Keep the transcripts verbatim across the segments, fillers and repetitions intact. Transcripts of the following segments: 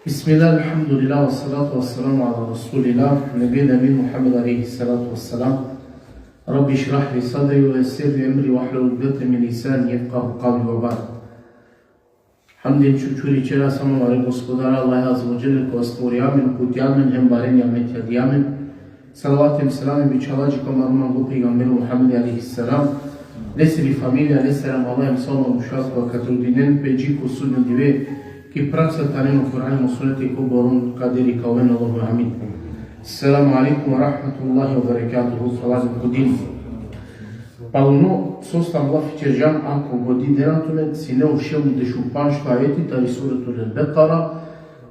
بسم الله، الحمد لله، والصلاة والسلام على رسول الله، نبينا من محمد عليه الصلاة والسلام. رب اشرح لي صدري ويسر لي أمري واحلل عقدة من لساني يفقهوا قولي وبعد. Hamd hem šukri ćera samo amare Gospodara Allahe Azze ve Dželle, kova stvorija amen, uputija amen, hem varenja amen, tjadija amen. Salavat hem selami bičhalaja dži ko amaro manglo pejgamberi Muhammed alejhi selam, lesiri familija, lesere amala hem sa o manuša kova ka trudinen pe dži ko sudnjo dive ki praksa te anen o Kur'ani hem o suneti, kobor on kaderi ka oven, Allahumme amin. Selamu alejkum ve rahmetullahi ve berekatuhu, salamu alejkum. Paluno so stam lafi ćerđam, ako godi dena tumen, sine o šel u dešupanšto ajeti tari Suretul Bekara,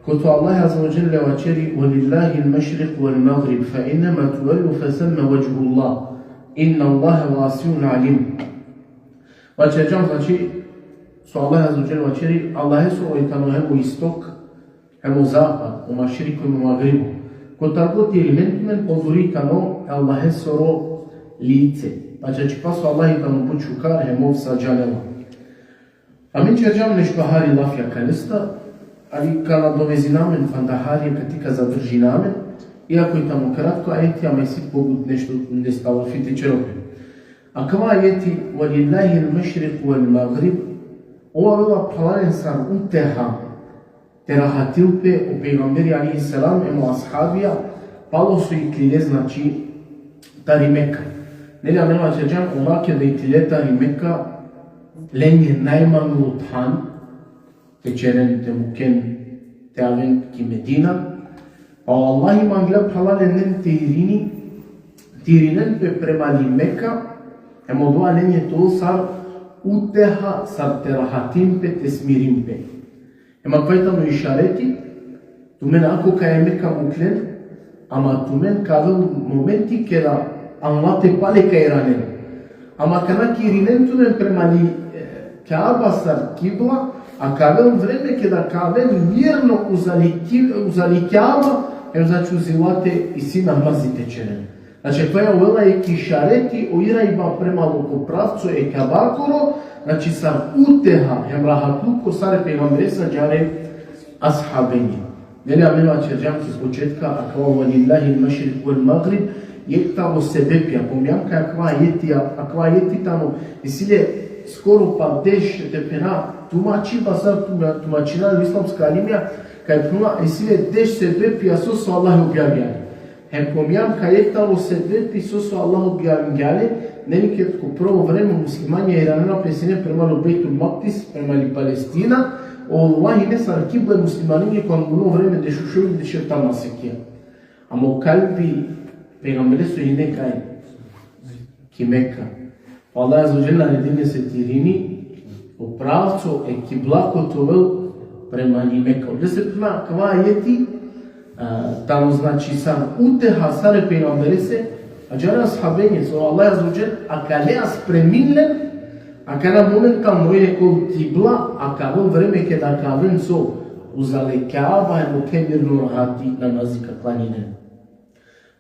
kote o Allah Azze ve Dželle vaćeri: ولله المشرق والمغرب فأينما تولوا فثم وجه الله إن الله واسع عليم. Vaćerđam, znači, so Allah Azze ve Dželle vaćeri, Allahesoro i tano hem o istok, hem o zapad, o mašriko hem o magribo. Kotar god irinen tumen, odori tano Allahesoro lice. Znači, pa so Allah i tano but šukar, hem ov sa džanela. Amen ćerđam nešto hari lafija akalesta, ali ka nadovezina amen, fanda hari akate ka zadržina amen, iako i tano kratko ajeti, ama isi pogut nešto nesta lafi te ćerel pe. Akava ajeti, ولله المشرق والمغرب, ov avela, phralalen, sar uteha te rahatil pe o pejgamberi alejhi selam hem o ashabija, palo so iklile, znači, tari Meka. Neli, amen vaćerđam, ola keda iklile tari Meka, lenđe najmanglo than te ćeren, te muken, te aven ki Medina. Pa o Allah i mangla, phralalen, len te irini, te irinen pe prema li Meka, hem odova lenđe te ovel sar uteha, sar te rahatin pe, te smirin pe. Hem akava i tano išareti, tumen ako kaj e Meka muklen, ama tumen ka avel momenti keda anglate pale ka iranen. Ama kana ka irinen tumen prema li, e, Kaba sar kibla, a ka avel vreme keda ka aven mirno uzali ki-, uzali Kaba, hem, znači, uzilate isi namazi te ćeren. Znači, to je ovela jekh išareti o iraiba prema lo ko pravco e Kabakoro, znači, sar uteha hem rahatluko sar e pejgamberese, ađahar e ashabenđe. Neli, amen vaćerđam ki početka, akava ولله المشرق والمغرب, jekh tano sebepija, pominđam kaj akava ajeti, akava ajeti tano, isi le skoro pa deš, te phena, tumačiba sar tuma-, tumačina o islamska alimija, kaj phenela, isi le deš sebepija so, so Allah objavija le. Hem pominđam kaj jekh tano sebepi so, so Allah objavingja le, neli, ked ko prvo vreme muslimanja iranena pe sine prema lo Bejtul Makdis, prema li Palestina, ola hine sar kibla e muslimanenge ko angluno vreme, dešušovto, dešefta masekija. Ama o kalbi pejgamberesoro hine kaj? Ki Meka. O Allah Azze ve Dželle naredini lese te irini o pravco e kibla kote ovel prema li Meka. Odolese prema akava ajeti, a, tano, znači, sar uteha sar e pejgamberese, ađahar e ashabenđe, so Allah Azze ve Dželle akaleja spremini len, akana momentalno ine ko kibla, a ka avel vreme keda ka aven so, uzale Kaba, hem okej, mirno, rahati namazi ka klanjinen.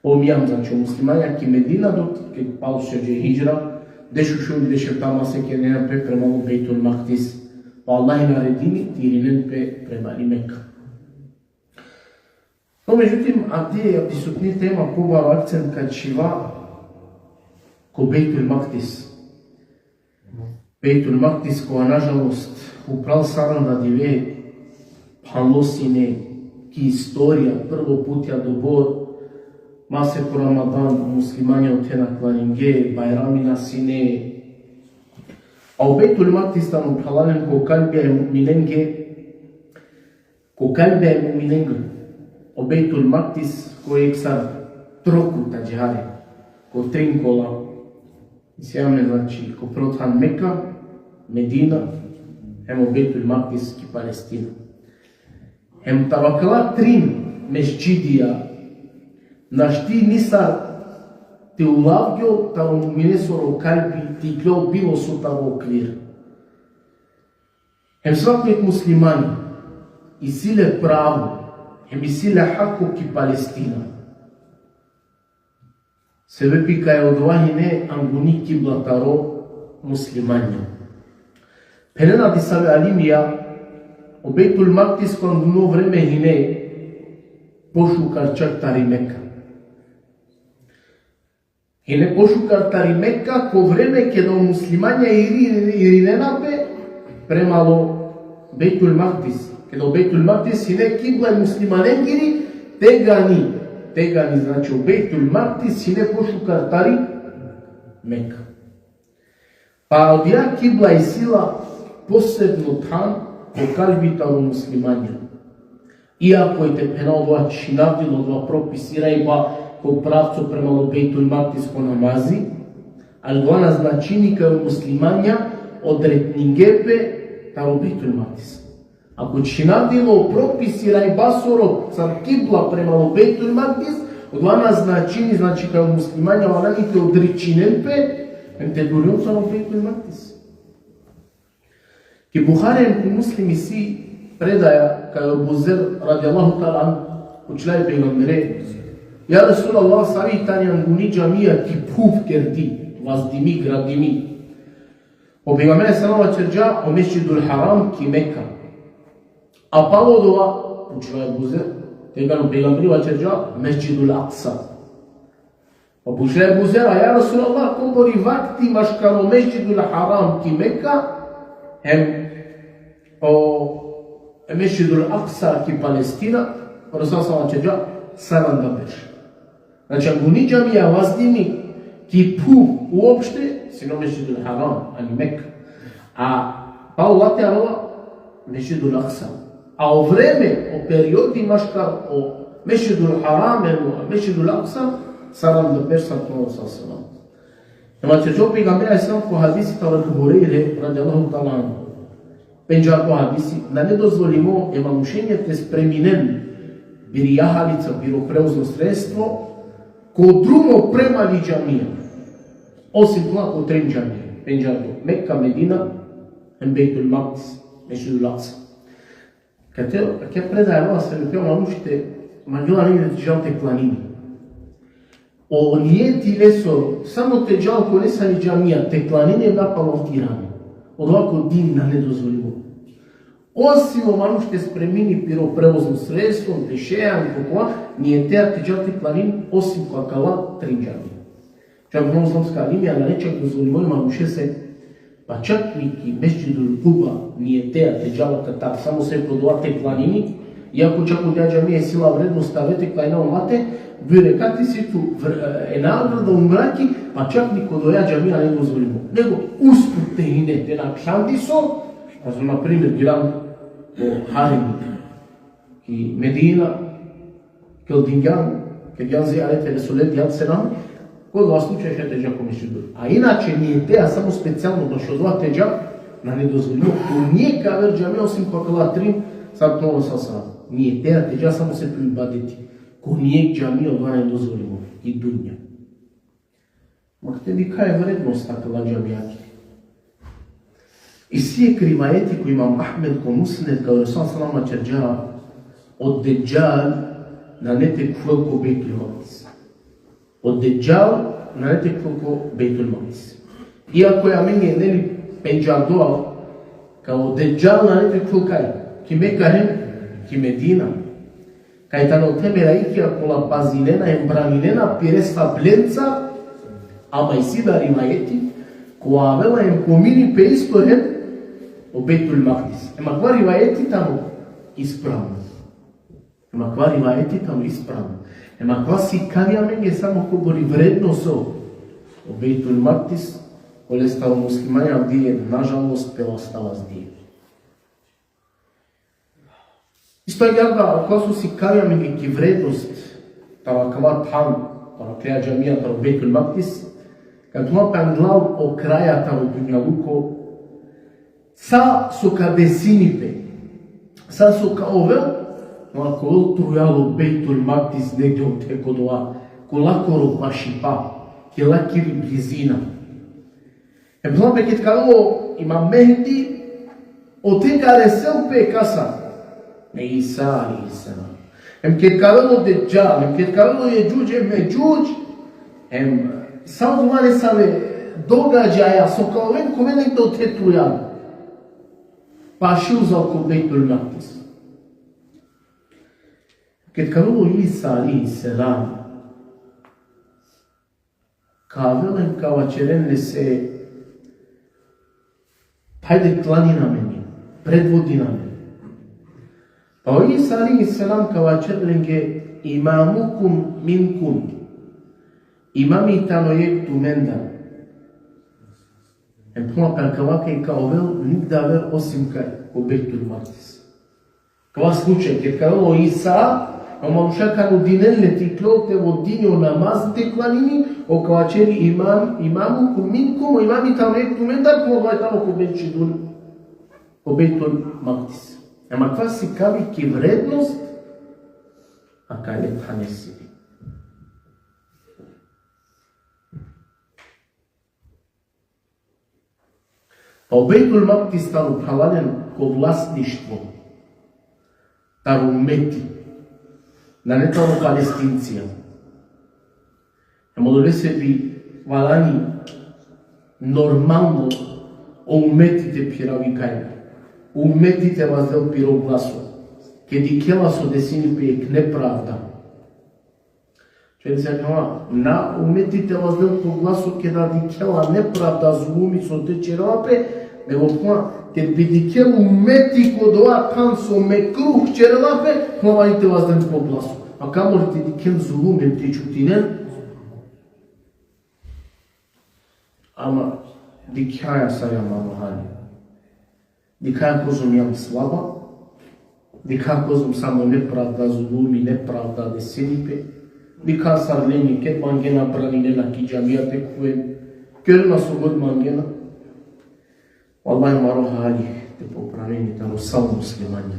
Pominđam, znači, o muslimanja ki Medina, dok, ked palo so ćerđe hidžra, dešušovto, dešefta masekija iranena pe prema lo Bejtul Makdis. Pa Allah i naredini te irinen pe prema li Meka. No, međutim, avdive, avdisutni tema, pobaro akcent ka čhiva ko Bejtul Makdis. Bejtul Makdis, kova, nažalost, upral saranda dive phanlo sine ki istorija, prvo putja dobor, masek o Ramadan, muslimanja o thena klaringe, bajramina sine. A o Bejtul Makdis tano, phralalen, ko kalbija e mu'minenge, ko kalbija e mu'minenge, o Bejtul Makdis, ko jekh sar trokut ađahar, ko trin kola. Isi amen, znači, ko prvo than Meka, Medina, hem o Bejtul Makdis ki Palestina. Hem taro akala trin mesdžidija našti nisar te ulavgjol taro mu'minesoro kalbi, te ikljol bilo so taro okvir. Hem svako jekh muslimani isi le pravo, hem isi le hako ki Palestina. Sebepi kaj odova hine anguni kibla taro muslimanja. Phenena disave alimija, O Bejtul Makdis ko angluno vreme hine pošukar čak tari Meka. Hine pošukar tari Meka, ko vreme keda o muslimanja iri-, irinena pe prema lo Bejtul Makdis. Keda o Bejtul Makdis hine kibla e muslimanengiri, tegani, tegani, znači, o Bejtul Makdis hine pošukar tari Meka. Pa odija kibla isi la posebno than ko kalbi taro muslimanja. Iako i te phena odova čhinavdilo odova propisi rajba ko pravco prema lo Bejtul Makdis ko namazi, ali odova na značini kaj o muslimanja odretninge pe taro Bejtul Makdis. Ako čhinavdilo propisi rajbasoro sar kibla prema lo Bejtul Makdis, odova na značini, znači, kaj o muslimanja valjani te odričinen pe, em te durjon taro Bejtul Makdis. Ki Buhari em ki Muslim isi predaja kaj o Abu Zer radijallahu ta'ala anhu pučlja e pejgambere: Ja Resulallah, savi tani anguni džamija ki phuv kerdi, vazdimi, gradimi? O pejgamberi sallallahu alejhi ve sellem vaćerđa: O Mesdžidul Haram ki Meka. A palo odova, pučlja e Abu Zer, tegani o pejgamberi vaćerđa: Mesdžidul Aksa. Pa pučlja e Abu Zer: A ja Resulallah, kobor i vakti maškar o Mesdžidul Haram ki Meka hem o Mesdžidul Aksa ki Palestina? O Resul sallallahu alejhi ve sellem vaćerđa: Saranda berš. Znači, anguni džamija vazdimi ki phuv uopšte, sine o Mesdžidul Haram, ani Meka. A palo late avela Mesdžidul Aksa. A o vreme, o periodi maškar o Mesdžidul Haram hem o Mesdžidul Aksa, saranda berš, sar phenela o Resul sallallahu alejhi ve sellem. Hem vaćerđa o pejgamberi alejhi selam ko hadisi taro Ebu Hurejre radijallahu ta'ala anhu. Pendžardo hadisi: Nane dozvolimo e manušenge te spreminen biri jahalica, biro prevozno sredstvo, ko drumo prema li džamija, osim kola ko trin džamija. Pendžardo: Meka, Medina, hem Bejtul Makdis, Mesdžidul Aksa. Kate, kate predaja, sar o manuš te mangela negde te džal te klanini. O nijeti lesoro samo te džal ko nesani džamija te klanini, napalal te irani. Odova ko din nane dozvolimo. Osim o manuš te spremini piro prevozno sredstvo, pešea, ko kova, nijetea te džal te klanini, osim ko akala trin džamija. Čak mnogo islamska alimija, nane čak dozvolimo e manušese, pa čak ni ki Mesdžidul Kuba nijetea te džal akatar, samo se ko dova te klanini, iako čak odija džamija isi la vrednost te ave te klanina olate, duj rekati isi tu vr-, e, nagrada u mraki, pa čak ni ko doja džamija nane dozvolimo. Nego usput te hine te nakhljan diso, pa so, na primer, biram o Harim ki Medina, kel dingjan, kel dingjan zijareti e Resule, dingjan selam, ko dova slučaj šaj te dža ko Mesdžidul. A inače nijetea samo specijalno bašo dova te dža, nane dozvolimo ko nijek aver džamija osim ko akala trin, sar phenela o Resul sallallahu alejhi ve sellem. Nijetea te dža samo se po ibadeti. Ko nijek džamija odova nane dozvolimo. I dunja. Ma kate dikha e vrednost akala džamijake. Isi jekh rivajeti ko Imam Ahmed ko Musned, kaj o Resul sallallahu alejhi ve sellem vaćerđa: O Dedžal nane te khuvel ko Bejtul Makdis. O Dedžal nane te khuvel ko Bejtul Makdis. Iako amenge, neli, pendžardo, kaj o Dedžal nane te khuvel kaj? Ki Meka hem ki Medina. Kaj tane ote melaikija kola pazinena hem braninena pire sablenca, ama isi da rivajeti, kova avela hem pomini pe isto hem o Bejtul Makdis. Ema kova rivajeti tano ispravno. Ema kova rivajeti tano ispravno. Ema kova sikavi amenge samo kobor i vredno so o Bejtul Makdis, olestar o muslimanja avdive, nažalost, pe ostala avdive. Isto agjaar da, kova so sikavi amenge ki vrednost taro akava than, taro akaja džamija, taro Bejtul Makdis, kaj tu ma pe anglal o kraja taro dunjaluko, sa so ka desini pe, sa so ka ovel, ma ka ovel trujal o Bejtul Makdis negde ote ko dova, ko lakoro pašipa, ki lakiri blizina. Em, phenela pe, ked ka avel o Imam Mehdi, ote ka resel pe kasa? E Isa alejhi selam. Em, ked ka avel o Dedžal, em, ked ka avel o Jedžudž em Medžudž, em, sa odova nesave događaja so ka oven, ka oven negde ote trujal. Pa šel zal ko Bejtul Makdis. Ked ka avela o Isa alejhi selam, ka avela hem ka vaćerel lese: Hajde, klanjin amen, predvodin amen. Pa o Isa alejhi selam ka vaćerel lenge: Imamukum minkum. Imami tano jekh tumendar. Em puna pe akava kaj ka ovel nigde aver osim kaj ko Bejtul Makdis. Kava slučaj, ked ka avela o Isa, o manuša ka nudinen le te iklol te vodini o namaz te klanini, ov ka vaćeri: Imam, imamukum minkum, o imami tano jekh tumendar, puna odova tano ko Bejtul, ko Bejtul Makdis. Em akava sikavi ki vrednost akale thanesi. Pa o Bejtul Makdis tano, phralalen, ko vlasništvo taro ummeti, nane taro Palestincija. Em odolese bi valjani normalno o ummeti te phiravi kaj, o ummeti te vazdel piro glaso, ked dikhela so desini pe jekh nepravda. Čujen se, puna, na ummeti te vazdel po glaso keda dikhela nepravda, zulumi so te ćerela pe, nego, puna, te bi dikhel ummeti ko dova than so mekruh ćerela pe, puna, valjani te vazdel po glaso. A kamoli te dikhen zulum em te ćutinen. Ama dikhaja sar jam ano hali. Dikhaja kozom jam slaba, dikhaja kozom samo nepravda, zulumi, nepravda desini pe. Dikhaja sar lengi, ked mangena braninena ki džamija te khuven, kerena so god mangena. Vallahi, maro hali te popravini taro sa o muslimanja.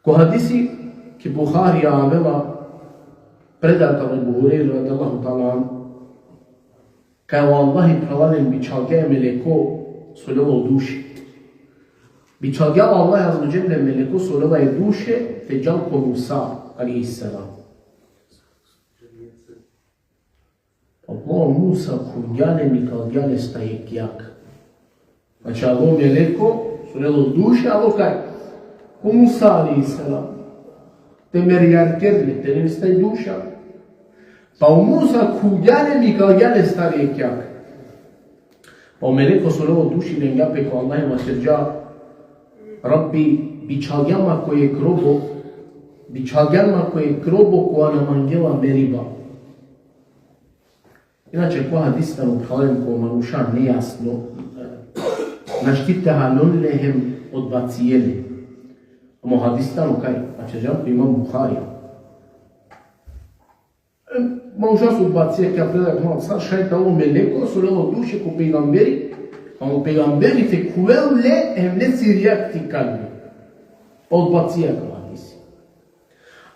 Ko hadisi ki Buharija avela, predato Ebu Hurejre radijallahu ta'ala anhu, kaj o Allahi, phralalen, bičhalgja e meleko so lela o duše. Bičhalgja o Allahi azze ve dželle e meleko so lela e duše te džal ko Musa alejhi selam. Pa o Musa khuvgja le, nikalgja lestar jekh jakh. Znači, alo meleko so lela o duše, alo kaj? Ko Musa alejhi selam. Te merjarker le, te len lestar i duša. Pa o Musa khuvgja le, nikalgja lestar jekh jakh. Pa o meleko so lela o duše lengja pe ko Allahi, vaćerđa: Rabbi, bičhalgja ma ko jekh robo, bičhalgja ma ko jekh robo kova na mangela meriba. Inače, ko hadis tano, phralalen, ko manuša nejasno, našti te haljol le hem odbacije le. Ama o hadis tano kaj, vaćerđam, ko imam Buharija. Em, manuša so odbacija, kaj predak, ma, sa šaj tano o meleko so lela o duše ko pejgamberi, ama o pejgamberi te khuvel le, em lesi rijak te ikalel. Pa odbacija ko hadis.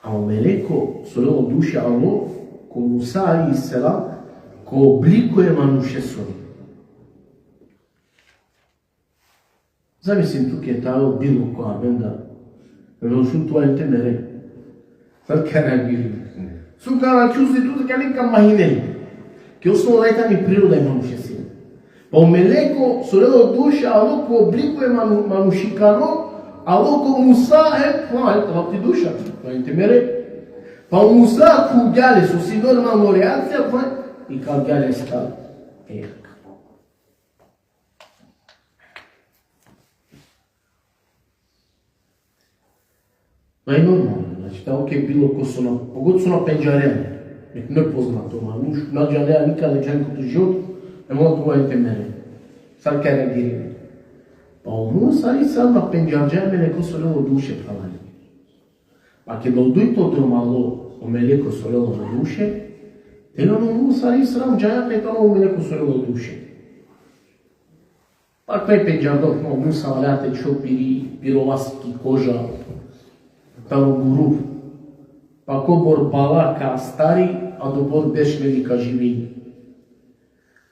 A o meleko so lela o duše alo ko Musa alejhi selam ko obliko e manušesoro. Zamislin tu ked te avel bilo ko amendar, nego šun tu, valjani te mere. Sar ka reagirine? Šun ka nakhusi tu, te ka mahine. Ki osnova tani priroda e manušesiri. Pa o meleko so lela o duše alo ko obliko e manu-, manušikano, alo ko Musa, e, pa, e, tava ti duša, pa te mere. Pa o Musa khuvgja le, so si normalno reakcija, pa ikalgja lestar. E. Pa i normalno, znači, tano ke bilo ko so na, pogotovo so na pendžarđa, nek nepoznato manuš, na džanea nikad, na džanea ko to život, e, mora tu, valjani te mere. Sar ka reagirine? Pa o Musa alejhi selam na pendžarđa e meleko so lela o duše, phralalen. Pa ked o dujto drom alo o meleko so lela o duše, te len o Musa alejhi selam džanđa kaj tano o meleko so lela o duše. Pa kaj pendžardo, no, Musa valjani te čhol piri, piro vas ki koža, taro guruv. Pa kobor bala ka astari, a dobor berš le ka živini.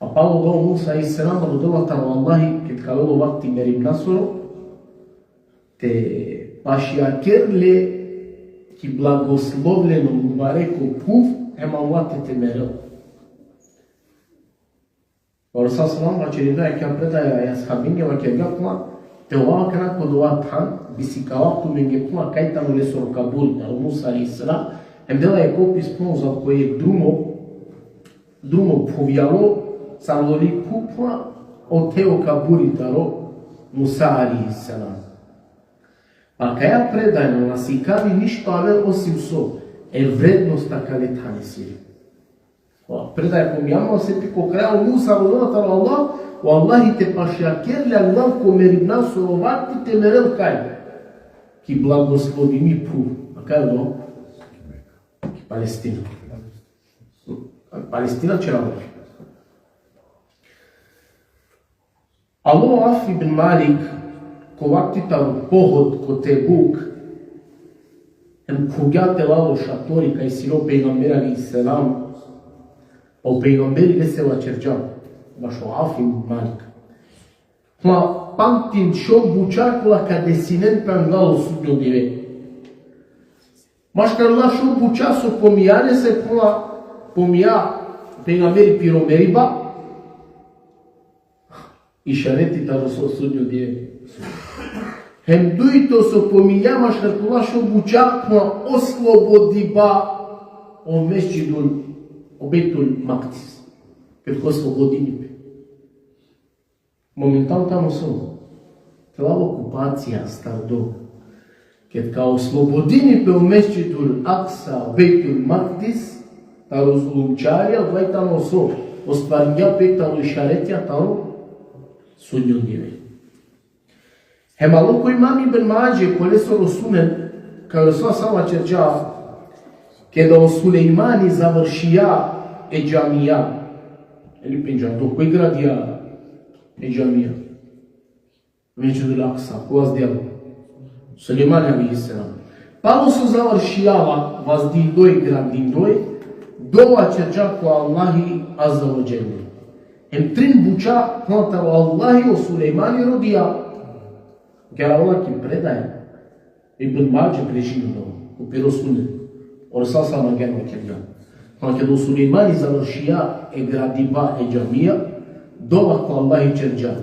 A palo odova o Musa alejhi selam rodela taro Allahi, ked ka avela o vakti merimnasoro, te pašijaker le ki blagoslovljeno mubareko phuv, hem Allah te te merel. O Resul sallallahu alejhi ve sellem vaćeri, da, jekh predaja e ashabinge vaćerđa, phenela, te ova akana ko dova than, bisikava tumenge, phenela, kaj tano lesoro kaburi, taro Musa alejhi selam, hem dela jekh opis, phenela, za ko jekh drumo, drumo phuvjalo, sar loli phuv, phenela, ote o kaburi taro Musa alejhi selam. Pa kaja predaja na sikavi ništo aver osim so e vrednost akale thanesiri. O, predaja pominja, ma se pi ko kraj o Musa rodela taro Allah, o Allahi te pašaker le aglav ko meribnaso vakti te merel kaj? Ki blagoslovimi phuv. A kaj o? Ki Palestina. Palestina ćerela. Alo Auf ibn Malik, ko vakti taro pohod ko Tebuk, hem khuvgja te lal o šatori kaj sine o pejgamberi alejhi selam, o pejgamberi lese vaćerđa, bašo Auf ibn Malik. Ma pamtin šov buća kola ka desinen pe anglo sudnjo dive. Maškar la šov buća so pominja lese, phenela, pominja pejgamberi piro meriba, išareti taro so sudnjo dive. Hem dujto so pominja maškar kola šov buća, phenela, oslobodiba o mesdžidul, o Bejtul Makdis. Ked ka oslobodini pe. Momentalno tano so? Te lal okupacija, stardo. Ked ka oslobodini pe o Mesdžidul Aksa, Bejtul Makdis, taro zulumčarija, odova tano so? Ostvaringja pe taro išaretija taro sudnjo dive. Hem alo ko Imam Ibn Madže, ko lesoro Sunen, kaj o Resul sallallahu alejhi ve sellem vaćerđa, keda o Sulejmani završija e džamija. Ili pendžardo, koj gradija e džamija? Mesdžidul Aksa, ko vazdijalo? Sulejmani alejhi selam. Palo so završijala, vazdindoj, grandindoj, dova ćerđa ko Allahi azze ve dželle. Hem trin buća, phenela, taro Allahi o Sulejmani rodija. Kerela ki predaja. Ibn Madže prenesini, ko piro Sunen. O Resul sallallahu alejhi ve sellem vaćerđa. Pa keda o Sulejmani završija e gradiba e džamija, dova ko Allahi ćerđa: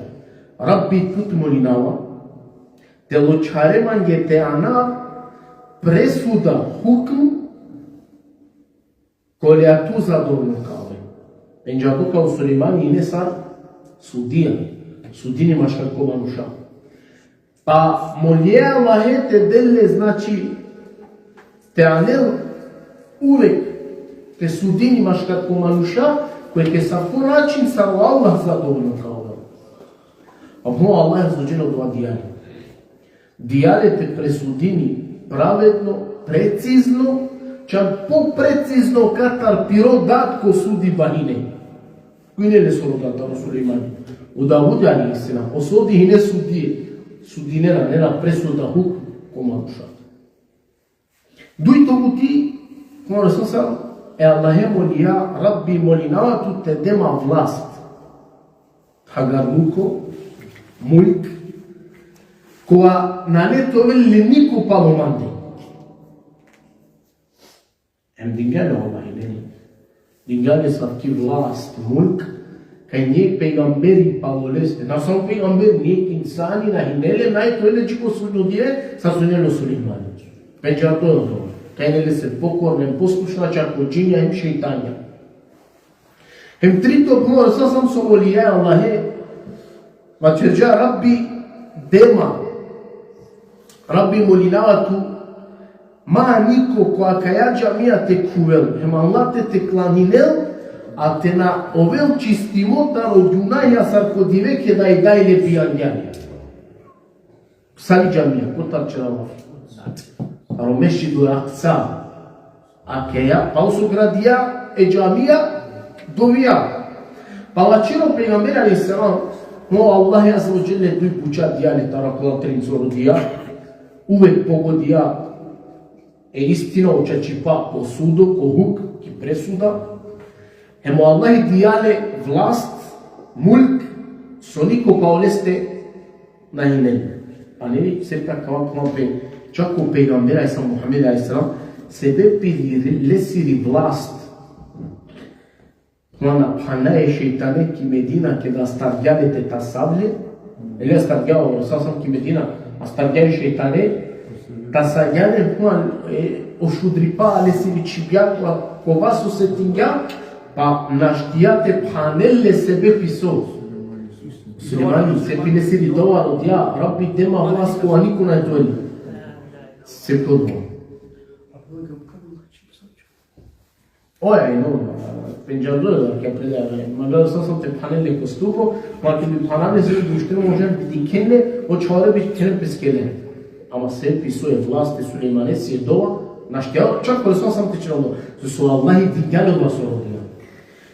Rabbi, tut molinava, te ločhare mange te anav presuda, hukm, kola tu zadovoljno ka ovel. Pendžardo kaj o Sulejmani ine sar sudija, sudini maškar ko manuša. Pa molija e Allahe te del le, znači, te anel uvek te sudini maškar ko manuša, koj ke sako način sar o Allah zadovoljno ka ovel. A mo Allah azze ve dželle odova dija le. Dija le te presudini pravedno, precizno, čak poprecizno katar piro dad ko sudiba hine. Ko ine lesoro dad taro Sulejmani? O Davud alejhi selam. O sodi hine sudije. Sudinena, nena presuda, hukm ko manuša. Dujto puti, ko Resul sallallahu alejhi ve sellem, e Allahe molija: Rabbi, molinava tut te de ma vlast, hagarluko, mulk, kova nane te ovel le niko palo mande. Hem dingja le o Allahi, neli? Dingja le asavki vlast, mulk, kaj nijekh pejgamberi palo leste, na samo pejgamberi, nijekh insani na hine le, nane te ovel le dži ko sudnjo dive, sar so ine le o Sulejmani. Pendžardo odova. Kaj ine lese pokorna hem poslušna, čak ko džinja hem šejtanja. Hem trito, phenela, sasam so molija e Allahe, vaćerđa: Rabbi, de ma. Rabbi, molinava tu, ma niko ko akaja džamija te khuvel, hem Allah te, te klaninel, a te na ovel čistimo taro gjunahja sar ko dive keda i daj le pijangja le. Sali džamija, kotar ćerava? Taro Mesdžidul Aksa. Akaja, palo so gradija e džamija, dovija. Pa vaćeri o pejgamberi alejhi selam, o Allahi azze ve dželle duj buća dija le taro kola trin so rodija, uvek pogodija e istina, o čačipa, ko sudo, ko hukm, ki presuda. Hem o Allahi dija le vlast, mulk, so niko palo leste na hine le. A neli, sebepi akava phenela pe, čak o pejgamberi alejhi selam, Muhammed alejhi selam, sebepi lesiri vlast Mana phanaja e šejtane ki Medina, keda astargja le te tasavle, ili astargja o Resul sam ki Medina, astargja e šejtane, tasavgja le, e, o šudripa lesi vičibja, kova so setingja, pa našti te phanel le sebepi so. Sulejmani, sebepi lesiri dova rodija: Rabbi, de ma vas ko ani kuna doli. Se ko dova. Oja, no, pendžardo da ke predaja, ma da sa sam te phanel le ko stupo, ma ke bi phanane se duštino može bi dikhene, o čhavre bi dikhene peskele. Ama sebepi so e vlast e Sulejmanesi e dova, našti, čak ko sa sam te činelo, so, so Allahi dingja le vas rodija.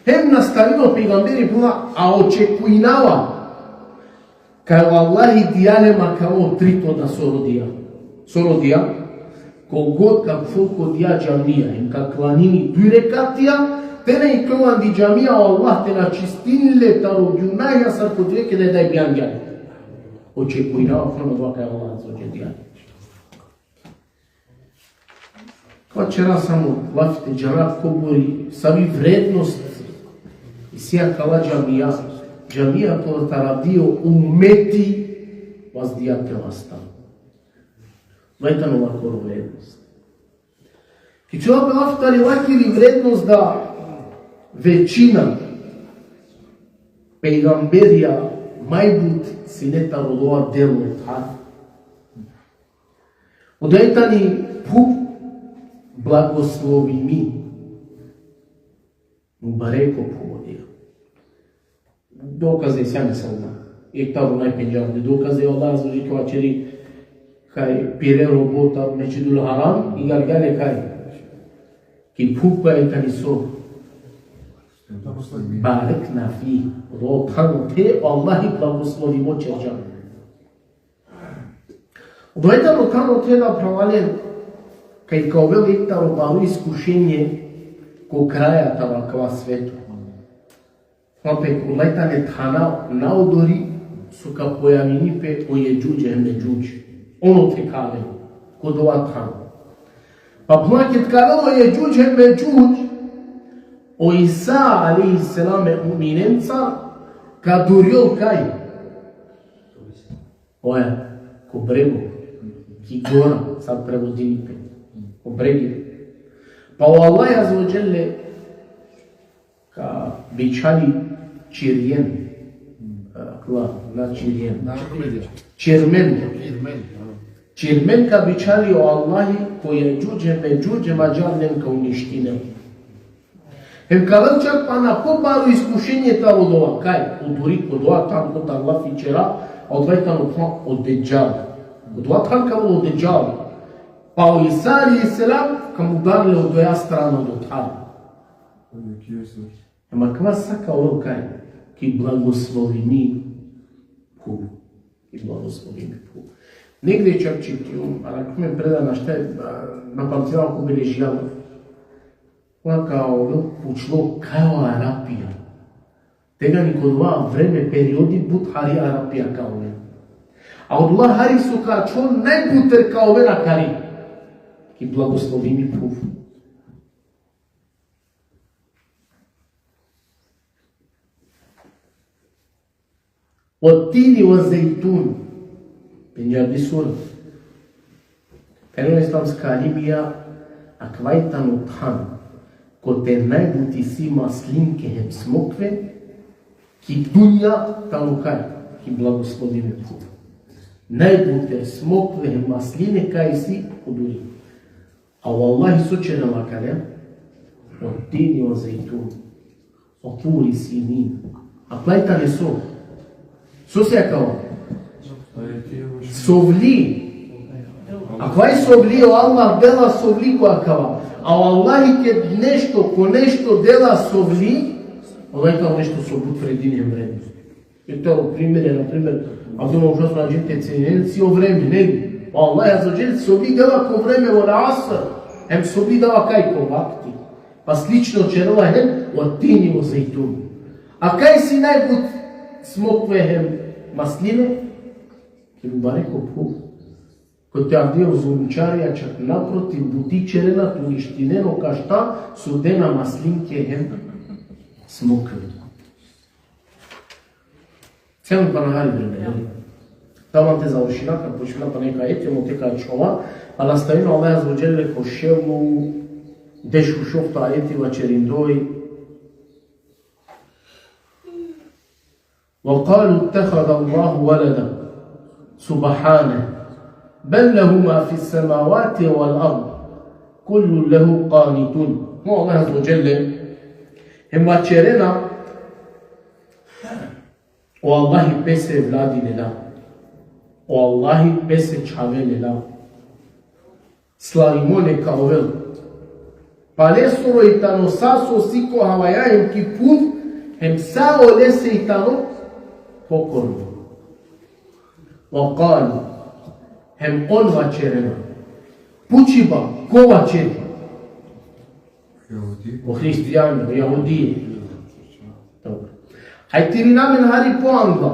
Hem nastavini o pejgamberi, phenela, a očekujnava kaj o Allahi dija le ma kava o trito da so rodija. So rodija, kogod ka khuvel ko dija džamija, hem ka klanini duj rekatija, te na iklol andi džamija, o Allah te na čistini le taro gjunahja sar ko dija keda e daj bijangja le. Očekujnava, phenela, kaj o Allah azze ve dželle dija le. Kava ćera samo lafi te džana kobor i savi vrednost isi akala džamija, džamija kola taro dio umeti vazdija te vasta. Vaj tano lakoro vrednost. Ki ćera pe lafi tari lakiri vrednost da većina pejgamberija maj but sine taro dova delo tha. Odova tani phuv blagoslovimi. Mubareko phuv odija. Dokaze sane sa odma. Ek taro najpendžarde dokaze, Allah azze ve dželle vaćeri kaj pire robo taro Mesdžidul Haram, ingargja le kaj. Ki phuv koja tani so. Barekna fi. Odova than ote, Allahi blagoslovimo ćerđa. Odova tano than ote, da, phralalen, kaj ka ovel ek taro baro iskušenje ko kraja taro akava sveto. Pa pe odova tane thana na odori so ka pojavini pe o Jedžudž hem Medžudž. Ono te ka avel ko dova than. Pa puna ked ka avel o Jedžudž hem Medžudž, o Isa alejhi selam e mu'minenca ka durjol kaj? Oja, ko brego, ki gora, sar prevodini pe. Ko bregi. Pa o Allah azze ve dželle ka bičhali čirjen. Akala, na čirjen. Na čirmen. Čirmen. Čirmen. Čirmen ka bičhali o Allahi ko Jedžudž hem Medžudž, hem ađahar len ka uništinel. Hem ka avel čak pana pobaro iskušenje taro dova, kaj? Odori ko dova than kotar lafi ćera, a odova tano phuv o Dedžal. Ko dova than ka avel o Dedžal. Pa o Isa alejhi selam ka mudar le odoja strana odotar. Hem akava sa ka ovel kaj? Ki blagoslovimi phuv. Ki blagoslovimi phuv. Negde čak čitijum, arakhume predaja, našta, a, na pamtinav ko beležija. Koga ka ovel pučlo kaj o Arapija. Tegani ko dova vreme periodi but hari Arapija ka ovel. A odola hari so ka ačhol najbuter ka ovel akari. Ki blagoslovimi phuv. Ve tini ve zejtun. Pendžardi sura. Phenela islamska alimija, akava tano than kote najbut isi maslinke hem smokve, ki dunja tano kaj? Ki blagoslovimi phuv. Najbuter smokve hem masline kaj isi? Odori. A o Allahi so ćerela akale? Ve tini ve zejtun. Ve turi sinin. Akala tane so? So si akala? Sovli. Akala sovli, o Allah dela sovli ko akala. A o Allahi ked nešto, ko nešto dela sovli, Allah tano nešto so but vredini hem vrednost. Eto, primer, na primer, a doma ušas na džin te cenel si o vreme, ne? Pa Allah azze ve dželle sovli dela ko vreme, vel asr, hem sovli dela kaj? Ko vakti. Pa slično ćerela hem, ve tini ve zejtun. A kaj si najbut smokve hem masline? Ki mubareko phuv. Kote avdive o zulumčarija čak naprotiv buti ćerena te uništinen o kašta so dena maslinke hem Smokvin. Cel pana hari vreme, jel? Tamo te završina, kad počmina pana neka ajeti, mo te ka čhova, a nastavina Allah Azze ve Dželle ko šel u dešušovto ajeti vaćerindoj: وقالوا اتخذ الله ولدا سبحانه بل له ما في السماوات والأرض كل له قانتون. Mo Allah Azze ve Dželle, hem vaćerena: O Allahi pese evladi lela. O Allahi pese čhave lela. Slavimo neka ovel. Pa lesoro i tano sa so si ko havaja hem ki phuv, hem sa olese i tano pokorno. Wa qalu, hem on vaćerena. Pučiba, ko vaćeri? Jahudi. O hristijani, o jahudije. Dobro. Hajde te irina amen hari poangla.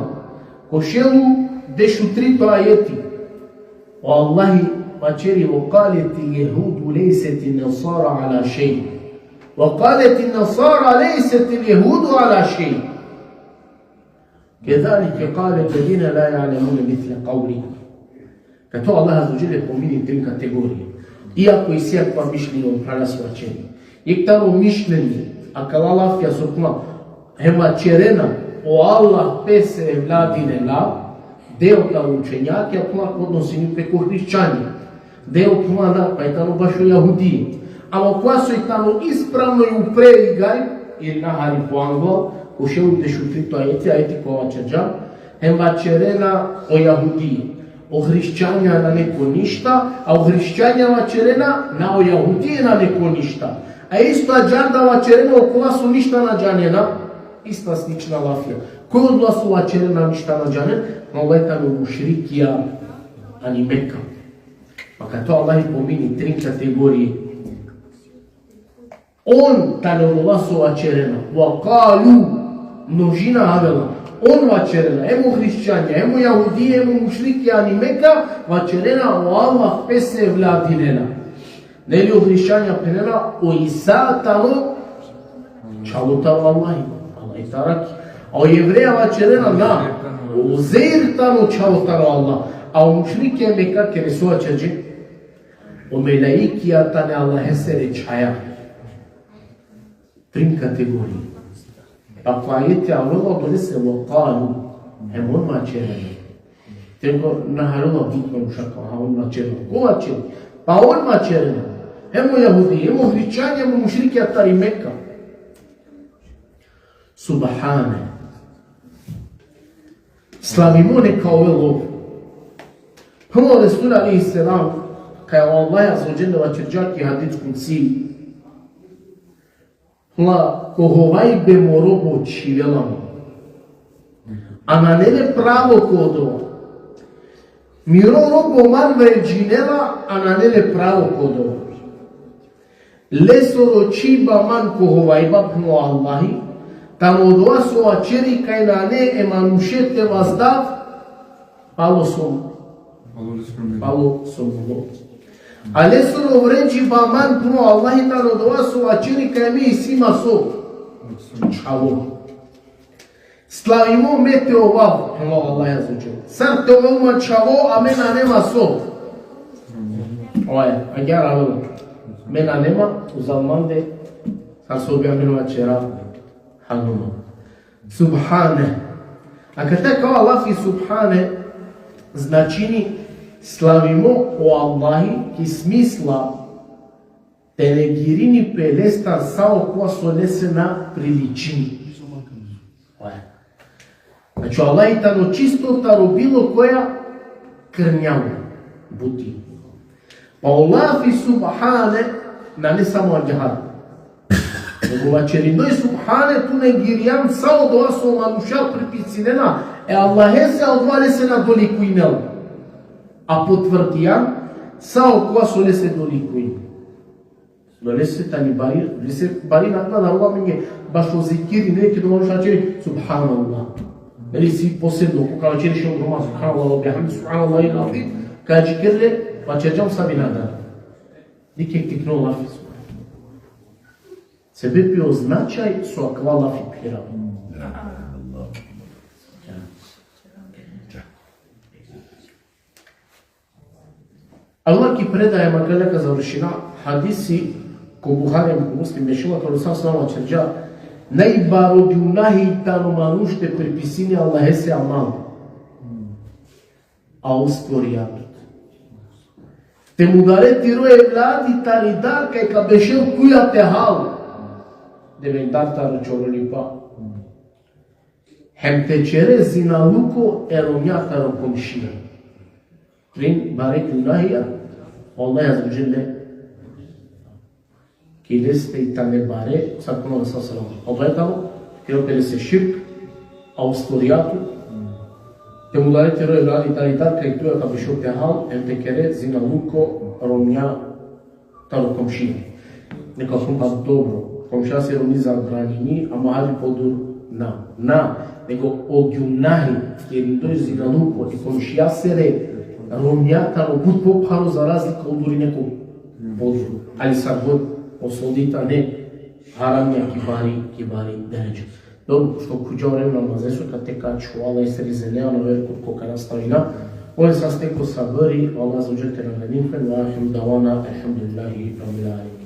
Ko šel u dešutrito ajeti. O Allahi vaćeri: وقالت اليهود ليست النصارى على شيء وقالت النصارى ليست اليهود على شيء كذلك قال الذين لا يعلمون مثل قولهم. Kato Allah Azze ve Dželle pomini trin kategorije. Iako isi akava mišljenje, o phrala so vaćeri. Jekh taro mišljenje, akala lafija so puma, hem vaćerena, o Allah pese evladi lela, deo taro učenjake, a puma odnosini pe ko hrišćanja. Deo puma na, pa i tano bašo jahudije. Ama kova so i tano ispravno i upre igari, irina hari poangla, ko šel u dešutrito ajeti, ajeti kova vaćerđa, hem vaćerena o jahudije. O hrišćanja nane ko ništa, a o hrišćanja vaćerena na, o jahudije nane ko ništa. A isto ađahar da vaćerena okola so ništa na džanena, ista slična lafija. Koj odola so vaćerena ništa na džanen, ma ola i tane mušrikija ani Meka. Pa kato Allah pomini trin kategorije. On tane odola so vaćerena. Wa qalu, množina avela. On vaćerena, hem o hrišćanja, hem o jahudije, hem o mušrikija ani Meka, vaćerena: o Allah pese evladi lela. Neli o hrišćanja phenena, o Isa tano čhavo taro Allahi. Allah i taraki. A o jevreja vaćerena na, o Uzeir tano čhavo taro Allah. A o mušrikija Meka kere so vaćerđe? O melaikija tane Allahesere čhaja. Trin kategorije. Pa ko ajeti avela odolese: wa qalu, hem on vaćerena. Tenko na harela but manuša kaj on vaćerena. Ko vaćeri? Pa on vaćerena. Hem o jahudi, hem o hrišćanja, hem o mušrikija tari Meka. Subhane. Slavimo neka ovel ov. Phenela o Resul alejhi selam, kaj o Allah Azze ve Dželle vaćerđa ki hadis kudsi: Phenela, ko hovajbe mo robo čhivela man, a nane le pravo ko odova. Miro robo man vređinela, a nane le pravo ko odova. Lesoro čhiba man ko hovajba, phenela, o Allahi, tano odova so vaćeri kaj nane e manuše te vazdav palo so, palo so mulo. A lesoro vređiba man, phenela, o Allahi, tano odova so vaćeri kaj me isi ma so, čhavo. Slavimo me te ovav, phenela o Allah Azze ve Dželle. Sar te ovel ma čhavo, a me nane ma so. Oje, agjaar avela. Me nane ma, uzal mande, sar so bi amen vaćera, hanuma. Subhane. Akate kava lafi subhane značini slavimo o Allahi ki smisla te negirini pe lestar sa okova so lese na priličini. Oje. Znači, o Allahi tano čisto taro bilo koja krnjavo buti. Pa o lafi subhane nane samo agjaar. Nego vaćerindoj subhane tu negirijan sa odova so manuša pripisinena e Allahese, a odova lese na dolikujnela. A potvrdijan sa okova so lese dolikujnela. No lese tani bari, lese bari naklada roba amenge bašo zikiri, ne, keda manuša vaćeri subhanallah. Ili si posebno, ko ka vaćeri šel droma, subhanallah, ve bihamdi, subhanallah, il azim, ka džikirle, vaćerđam sa binadar. Dikh jekh tikno lafi. Sebepi o značaj so akava lafi phira. Allah ki predaja, ma kale ka završina, hadisi ko Buhari, ko Muslim, bešela, ko Resul sallallahu alejhi ve sellem, najbaro gunahi tano manuš te pripisini Allahese amal. A o stvorijatu. Te mudare tiro evladi tari dar kaj ka bešel tuja te hal. Devendar taro čorolipa. Hem te kere zinaluko e romnja taro komšija. Trin bare gunahija, Allah azze ve dželle ki leste i tane bare, sar ko Resul sallallahu alejhi ve sellem. Odova tano, tiro pe lese širk, a o stvorijatu, te mudare tiro evladi tari dar kaj tuja ka bešel te hal, hem te kere zinaluko romnja taro komšija. Neka oven pa dobro, komšijasere romni zabranimi, ama hari podur na. Na, nego o gunahi, kerindoj zinaluko, e komšijasere romnja tano but popharo za razlika o durine ko podur. Ali sar god, o soldi tane haramnja ki bari, ki bari deredža. Dobro, pošto khuđa o vreme namazeso, kate ka ačhova, Allah isi rezerve, a na aver ko ka nastavina. Oven saste ko sabri, Allah azze ve dželle te nagradini, ve ahiru davana, elhamdulillahi rabbil alemin.